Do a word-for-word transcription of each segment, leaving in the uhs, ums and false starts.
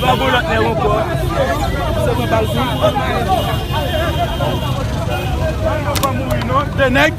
Abo lòt nèg ankò. Se mwen bal tou. De nèg.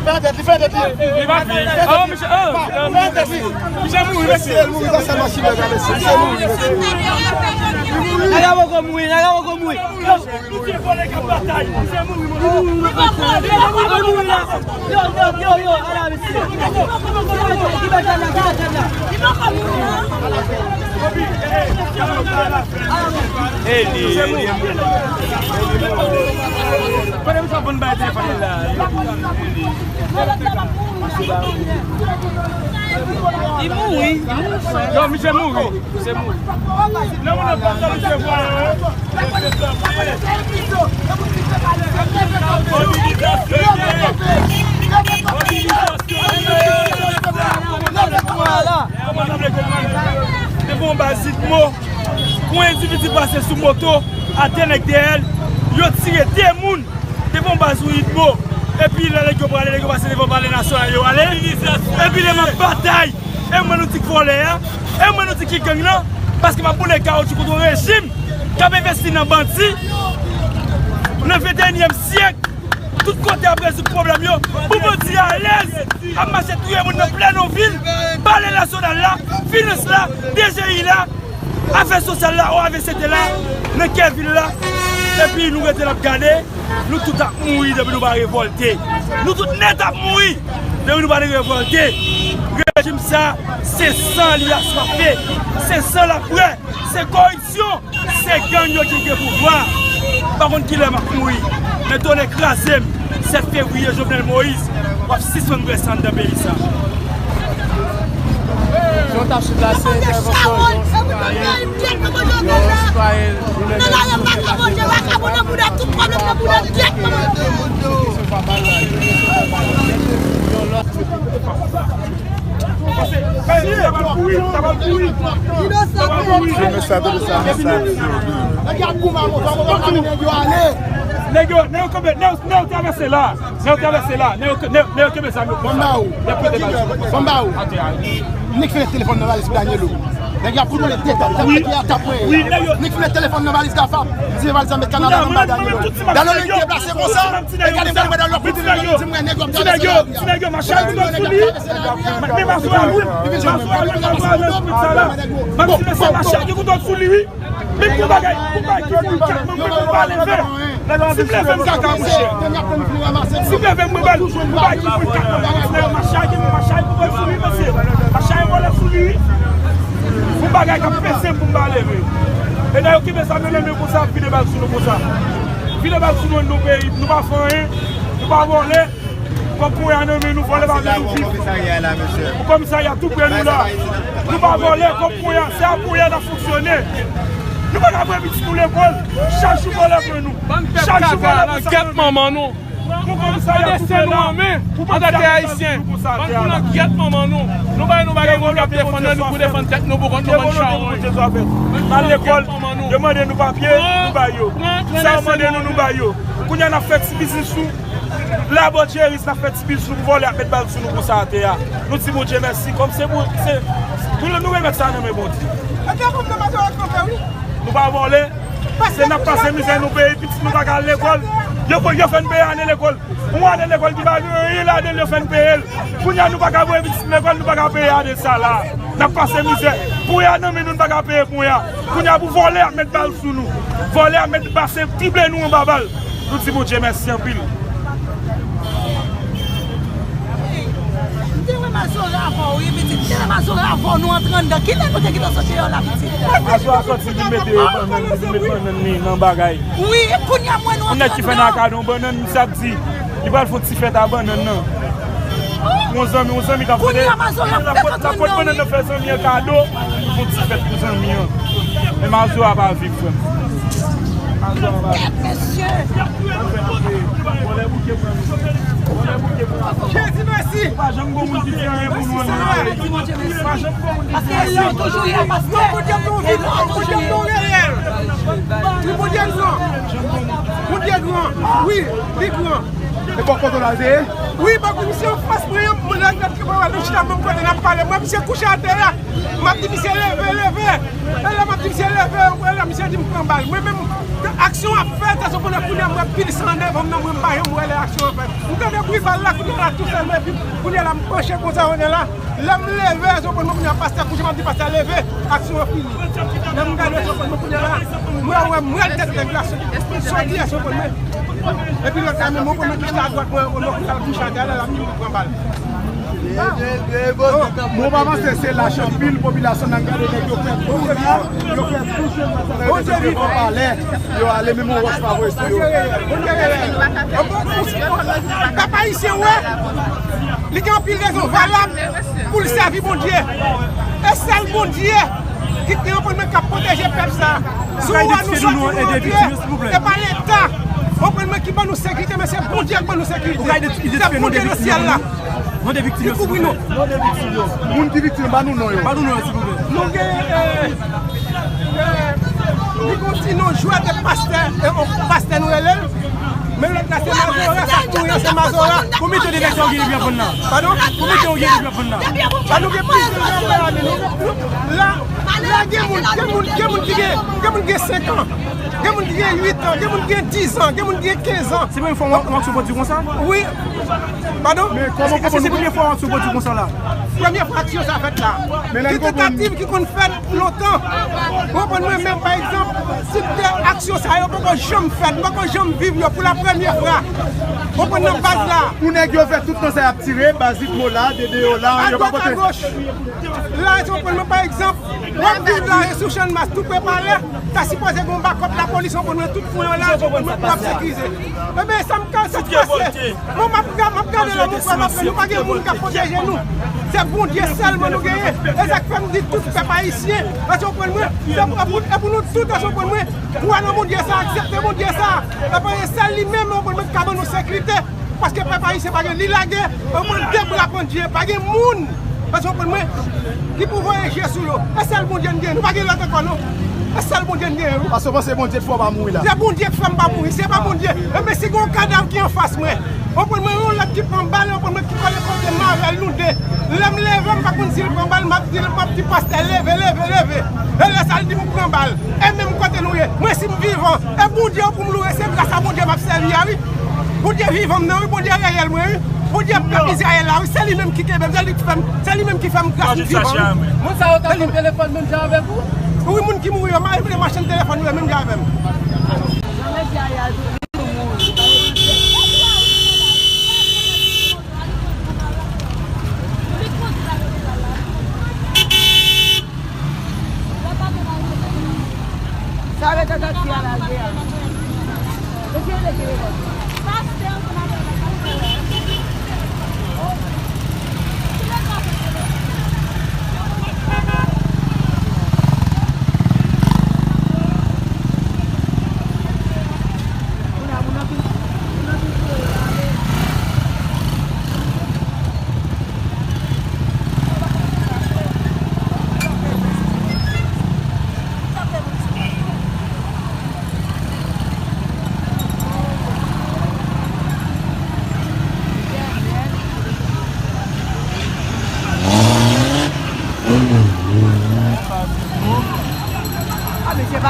Fè tèt li, fè tèt li. Li pa fè. Oh, misye, oh, fè tèt li. Misye mouri, mesye. Misye mouri, sa se machin nan, mesye. Misye mouri, mesye. Nèg la poko mouri, nèg la poko mouri. Yo, yo, yo, yo, ala mesye. Eli, Eli. Pandan misye ap vin bay telefòn la. Li mouri, li mouri. Yo, misye mouri. Misye mouri. Nan moun nan pa sa misye vwa yo. Kòman nou vle konprann? Te gon baz Itmo, gon endividi pase sou moto, a de nèg dèyè l, yo tire de moun. Te gon baz ou Itmo. Epi lè nèg yo prale, nèg yo pase devan Palè Nasyonal, yo ale. Epi lè m ap batay, e mwen nou di k vòlè a, e mwen nou di ki gang lan, paske m ap boule kawotchou kont yon rejim k ap envesti nan bandi nan venteyinyèm syèk. Tout kote ap rezoud pwoblèm yo. Pou bandi alèz, ap mache touye moun nan plèn yon vil, Palè Nasyonal la, finans la, D G I la, afè sosyal la, O A V C T la, nan kè vil la. Epi nou rete n ap gade, nou tout ap mouri depi nou pa revòlte. Nou tout nèt ap mouri depi nou pa revòlte. Rejim sa, se san li aswafe, se san l ap bwè, se koripsyon. Se gang yo ki gen pouvwa. M pa konn kilè m ap mouri. Men tonnè kraze m, sèt fevriye, Jovenel Moïse, w ap sispann bwè san anndan peyi sa. Jan w t ap swiv la, se entèvansyon yon sitwayen, yon sitwayen, yon nèg ki te pase nan yon lòt. Se mesaj de sa, mesaj yo. Nèg yo, nèg yo kenbe, nèg yo, nèg yo travèse la. Nèg yo travèse la. Nèg yo, nèg yo, nèg yo kenbe zam yo konsa. Nèg yo pote bal sou nou konsa. Nèg fè telefòn nan valiz Danielo. Nèg y ap kontwole de tap, tap, tap, tap, wi. Nèg fè telefòn nan valiz Gafa. Di valiz la met kanal la nan ba Danielo. Danielo li deplase konsa. E gade mwen nan lòt kote, li di mwen nèg yo ap travèse la. Ti nèg yo, machay ki sot sou li. Men maswa a wi, maswa a wi, maswa a wi, tout sa la. Menm si mesye machay ki kout sou li wi. Menm pou bagay, pou bagay ki pou kat mwen mwen pa leve. Si m leve m kaka mouche. Si m leve m mwen bal, pou bagay ki pou kat mwen pa leve. Machay ki machay pou sou li mesye. Machay vòlè sou li wi. Pou bagay k ap pese m pou m pa leve. E nèg yo kenbe sa nan men yo konsa ap vide bal sou nou konsa. Vide bal sou nou nou peyi, nou pa fè anyen, nou pa vòlè. Kòb pou ya nan men nou, vòlè pa vle nou viv. Komisarya tou pre nou la. Nou pa vòlè, kòb pou ya, se a pou ya n ap fonksyone. Nou pa ka voye pitit nou lekòl, chak jou vòlè pran nou. Chak jou vòlè pran sa nan men nou. Pou komisarya tou pre la. Antanke ayisyen, bann pou nan gyèt manman nou. Nou bay nou bagay. N ap defann nou pou defann tèt nou pou kont nou, bann chawony. N al lekòl, yo mande nou papye, nou ba yo. Sa yo mande nou, nou ba yo. Kounye a n ap fè ti biznis nou. Labòdyeris, n ap fè ti biznis nou pou vòlè ap met bal sou nou konsa atè a. Nou di Bondye mèsi. Kòm se pou, se, nou, nou remèt sa nan men Bondye. Nou pa vòlè. Se n ap pase mizè, nou peye pitit nou pa ka al lekòl. Yo, yo fè n peye ane lekòl. Yon ane lekòl ki pa gen anyen ladan l, yo fè n peye l. Kounye a nou pa ka voye pitit nou lekòl, nou pa ka peye ane sa la. N ap pase mizè. Pou ya nan men nou, nou pa ka peye pou ya. Kounye a pou vòlè ap met bal sou nou. Vòlè ap met pase pible nou anba bal. Nou di Bondye mèsi anpil. M te wè Mazora avè w, wi, pitit. M te wè Mazora avè w, nou antre anndan. Kilè nou te gentan sot deyò la, pitit? Mazora sòti, li mete bannann, li met bannann li nan bagay. Wi, kounye a m wè nou antre anndan. Yon nèg ki fè nan kado yon bannann, misye ap di, li pral fè yon ti fèt a bannann nan. Yon zanmi, yon zanmi k ap pote, kounye a Mazora ap fè kòk anndan, wi. Bannann nan fè zanmi an kado, li fè yon ti fèt pou zanmi an. Men Mazora pa viv, frè m. Mazora pa viv. Mesye! Jezi, mèsi! Pa janm gon moun ki di anyen pou nou, non. Paske lè w toujou ye, pastè. E lè w toujou ye. Wi, Bondye gran. Bondye gran. Wi, li gran. E bò kote w la, se? Wi, bò kote misye anfas mwen, mwen la, gad ki mwen wè nou chita menm kote n ap pale. Mwen, misye kouche atè a. M ap di misye leve, leve. E lè m ap di misye leve, e lè misye di m pran bal. Mwen menm, aksyon ap fèt, se konn kounye a m wè pil san devan m nan, mwen m pa janm wè lè aksyon an fèt. M tande bri bal la, kounye a la, tou sèlman, epi kounye a la, m panche konsa, kounye a la, lè m leve, se konn mwen kounye a, pastè kouche, m ap di pastè leve, aksyon an fini. Lè m gade, se konn mwen kounye a la, m wè, wè, m wè tèt nèg la soti, se konn mwen. Epi lòt la menm, mwen konnen ki sa adwat mwen, mwen konnen ki sa kouch atè a, lè l ap vin pran bal. Bon, mwen pa panse se lach anpil, popilasyon nan gade nèg yo fè tou, yo fè tou, yo fè tou devan palè, yo ale menm yon wòch pa voye sou yo. Pèp ayisyen wè, li gen anpil rezon valab pou l sèvi Bondye. E sèl Bondye ki te yon pwen k ap pwoteje pèp sa. Si w wè nou sòti nou Bondye, e pa Leta. Yon pwen ki ban nou sekirite, men se Bondye ki ban nou sekirite. Se Bondye nan syèl la ki kouvri nou. Moun ki viktim, ba nou non yo. Ba nou non yo, silvouplè. Nou gen, eh, eh, li gon ti non jwèt e pastè, e yon pastè nou rele l. Men lòt la se Mazora, sa k touye an se Mazora. Konbyen tan de nèg sa w gen depi w ap vann la? Padon? Konbyen tan w gen depi w ap vann la? Sa nou gen plizyè ane, nou, nou, la, la gen moun, gen moun, gen moun ki gen, gen moun gen senk an, gen moun ki gen uit an, gen moun ki gen diz an, gen moun ki gen kenz an. Se premye fwa w, w aksyon pwodui konsa? Wi. Padon? Èske se premye fwa w aksyon pwodui konsa la? Premye fwa aksyon sa fèt la. Gen tantativ ki konn fèt lontan. Ou konprann mwen menm, pa egzanp, si te aksyon sa yo poko janm fèt, m poko janm viv yo pou la premye fwa. Ou konprann nan baz la. Pou nèg yo fè tout tan sa y ap tire, baz Itmo la, Dede yo la, yo pa pote. Adwat, agoch. La, ou konprann mwen, pa egzanp, w ap viv la, e sou Channmas, tou pre palè, ta sipoze gen yon bakòp lapolis, ou konprann mwen, tout pwen yo la, ou konprann mwen, pou ap sekirize. Ebyen, sa m ka, sa k pase? Bon, m ap ga-, m ap gade la, mon frè, m ap gade, nou pa gen moun k ap pwoteje nou. Se Bondye sèlman nou genyen. E sa k fè m di tout pèp ayisyen, èske w konprann mwen? Se pou, e pou, e pou nou tout, èske w konprann mwen? Kwè nan Bondye sa, aksepte Bondye sa. E pa se li menm, w konprann mwen, ki ka ban nou sekirite. Paske pèp ayisyen pa gen, li lage, w konprann, de bra pandye, pa gen moun. Èske w konprann mwen? Ki pou voye je sou yo. E sèl Bondye n gen. Nou pa gen lòt ankò, non. E sèl Bondye n gen, wi. Paske w panse Bondye k fè w pa mouri la. Se Bondye k fè m pa mouri. Se pa Bondye. Enben, si gen yon kadav ki anfas mwen, w konprann mwen, yon lòt ki pran bal, w konprann mwen, ki kole kote m avè l, nou de. Lè m leve, m pa konn si l pran bal, m ap di l, m ap di pastè, leve, leve, leve. E lè sa, l di m pran bal. E menm kote nou ye, mwen si m vivan, e Bondye pou m loure, se gras a Bondye m ap sèvi a, wi. Bondye vivan m nan, wi, Bondye reyèl mwen, wi. Bondye pèp Izrayèl la, wi, se li menm ki kenbe m, se li ki fè m, se li menm ki fè m gras m vivan, wi. Moun sa yo t ap vann telefòn menm jan avèk ou? Wi, moun ki mouri yo, ma-, machann telefòn yo menm jan avè m. Sa rete tati a lage a. Mesye, leve yo.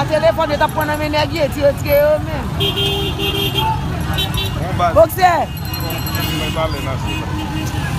Telefòn yo t ap pran nan men nèg yo, ti retire yo menm. Bon, baz. Boksè. Mwen pale nan silans.